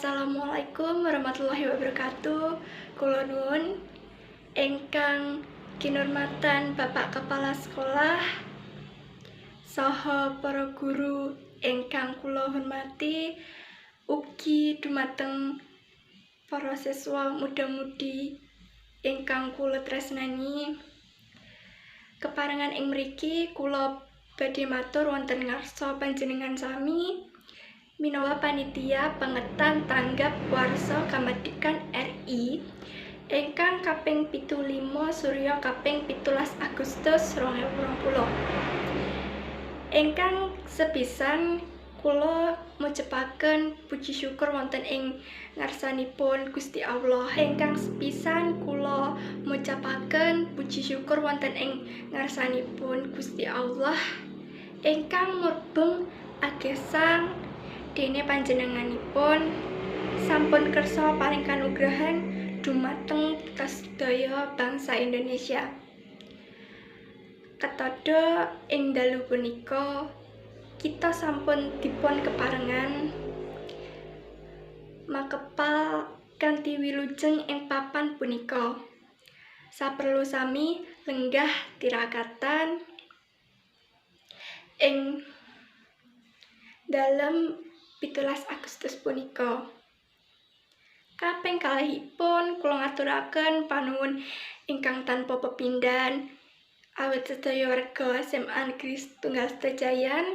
Assalamualaikum warahmatullahi wabarakatuh. Kula nuwun ingkang kinurmatan Bapak Kepala Sekolah saha para guru ingkang kula hormati, ugi dumateng para siswa muda-mudi ingkang kula tresnani. Keparengan ing mriki kula badhe matur wonten ngarsa panjenengan sami minawa panitia pengetan tanggap warsa kamardikan RI ingkang kaping 75 surya kaping 17 Agustus 2020. Ingkang sepisan kula mucepaken puji syukur wonten ing ngarsanipun Gusti Allah. Ingkang sepisan kula mucapaken puji syukur wonten ing ngarsanipun Gusti Allah ingkang murbeng agesang dene panjenenganipun sampun kersa paring kanugrahan dumateng kita sedaya bangsa Indonesia. Ketata ing dalu punika kita sampun dipun keparengan makepal kanthi wilujeng ing papan punika. Saperlu sami lenggah tirakatan ing dalem 17 Agustus punika. Kaping kalihipun kula ngaturaken panuwun ingkang tanpa pepindhan awit sedaya warga SMA Negeri Setunggal Sedajayan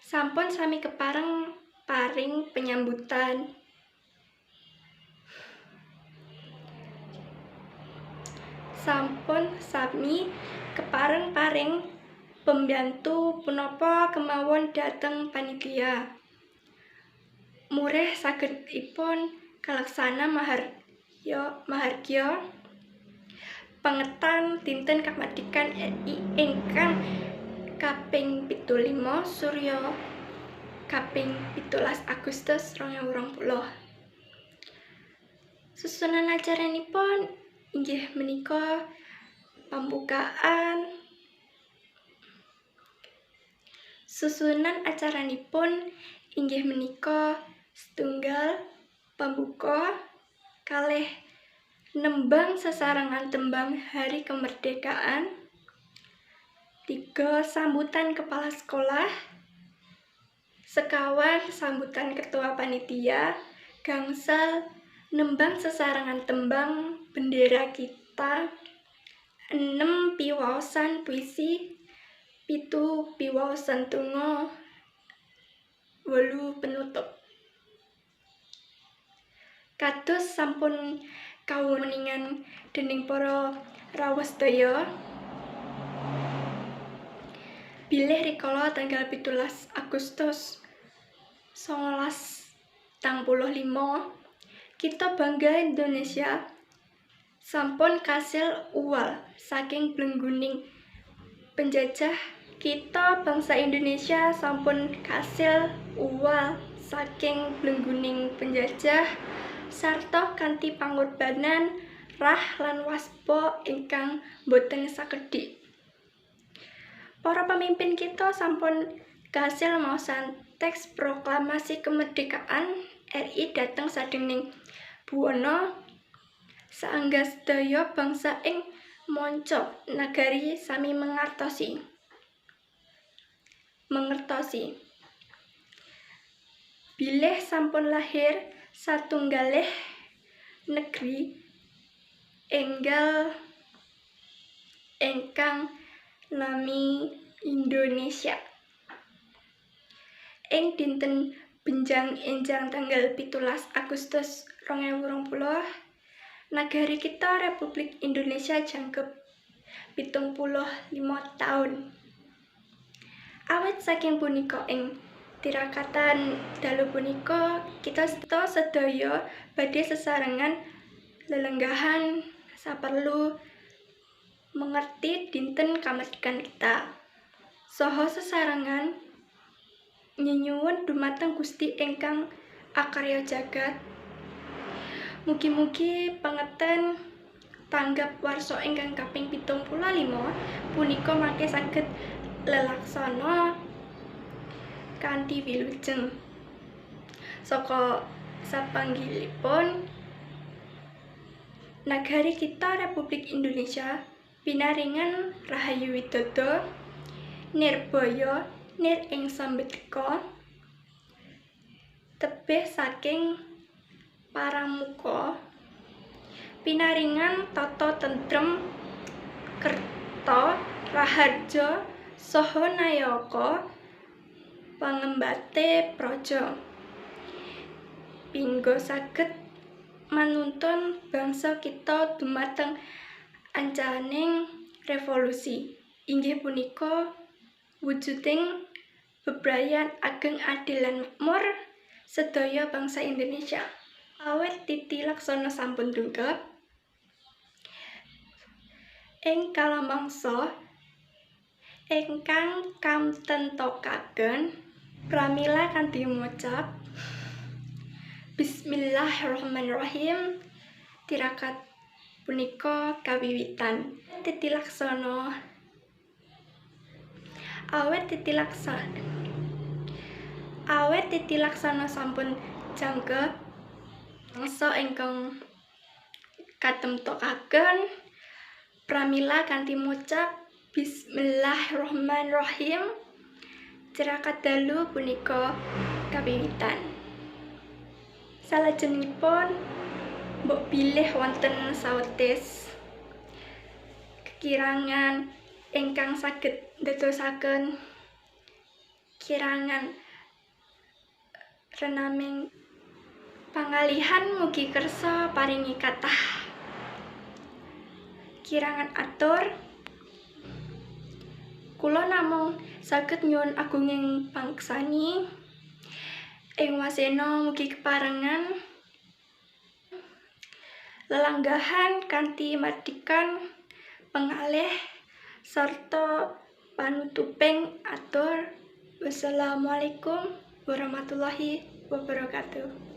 sampun sami kepareng paring penyambutan. Sampun sami kepareng paring pembantu punapa kemawon dhateng panitia. Murih sagedipun kalaksana mahargya pengetan dinten kamardikan RI ingkang kaping 75 surya kaping 17 Agustus 2020. Susunan acaranipun inggih menika pembukaan. Susunan acaranipun inggih menika setunggal pembuka, kalih nembang sesarengan tembang Hari Kemerdekaan, 3 sambutan kepala sekolah, sekawan sambutan ketua panitia, gangsal nembang sesarengan tembang bendera kita, 6 piwaosan puisi, 7 piwaosan donga, 8 penutup. Kados sampun kawuningan dening para rawuh sedaya, bilih rikala tanggal 17 Agustus 1945 kita bangga Indonesia sampun kasil uwal saking blengguning penjajah. Kita bangsa Indonesia sampun kasil uwal saking blengguning penjajah sarta kanthi pangorbanan rah lan waspa ingkang boten sakedhik. Para pemimpin kita sampun kasil maosan teks proklamasi kemerdekaan RI dhateng sadengning buwana saengga sedaya bangsa ing manca nagari sami mengertosi. Bilih sampun lahir satunggalih negeri enggal ingkang nami Indonesia. Ing dinten benjang enjang tanggal 17 Agustus 2020 nagari kita Republik Indonesia jangkep 75 taun. Awit saking punika ing tirakatan dalu punika kita sedaya badhe sesarengan lelenggahan saperlu mengerti dinten kamardikan kita. Saha sesarengan nyenyuwun dumateng Gusti ingkang akarya jagat. Mugi-mugi pengeten tanggap warsa ingkang kaping 75 punika mangke saged lelaksana kanthi wilujeng. Saka Sapanggilipun nagari kita Republik Indonesia pinaringan Rahayu Widodo nirbaya nir ing sambetika tebih saking paramuka pinaringan tata tentrem kerta raharja saha nayaka pangembate praja pingga saged manuntun bangsa kita dumateng ancaning revolusi inggih punika wujuding bebrayan ageng adil lan makmur sedaya bangsa Indonesia. Awit titi laksana sampun dungkep ing kalamangsa ingkang kamtentokaken pramila kanthi ngucap Bismillahirrahmanirrahim tirakat punika kawiwitan. Titi laksana awet titi laksana awet titi laksana sampun jangkep mangsa ingkang katemtokaken pramila kanthi ngucap Bismillahirrahmanirrahim tirakat dalu punika kawiwitan. Salajengipun mbok bilih wonten sawetawis kekirangan ingkang saged ndadosaken kirangan renaming pangalihan mugi kersa paringi kathah kirangan atur. Kula namung saged nyuwun agunging pangeksani ing wasena mugi keparengan lelanggahan kanthi mardikan pengalih sarta panutuping atur. Wassalamualaikum warahmatullahi wabarakatuh.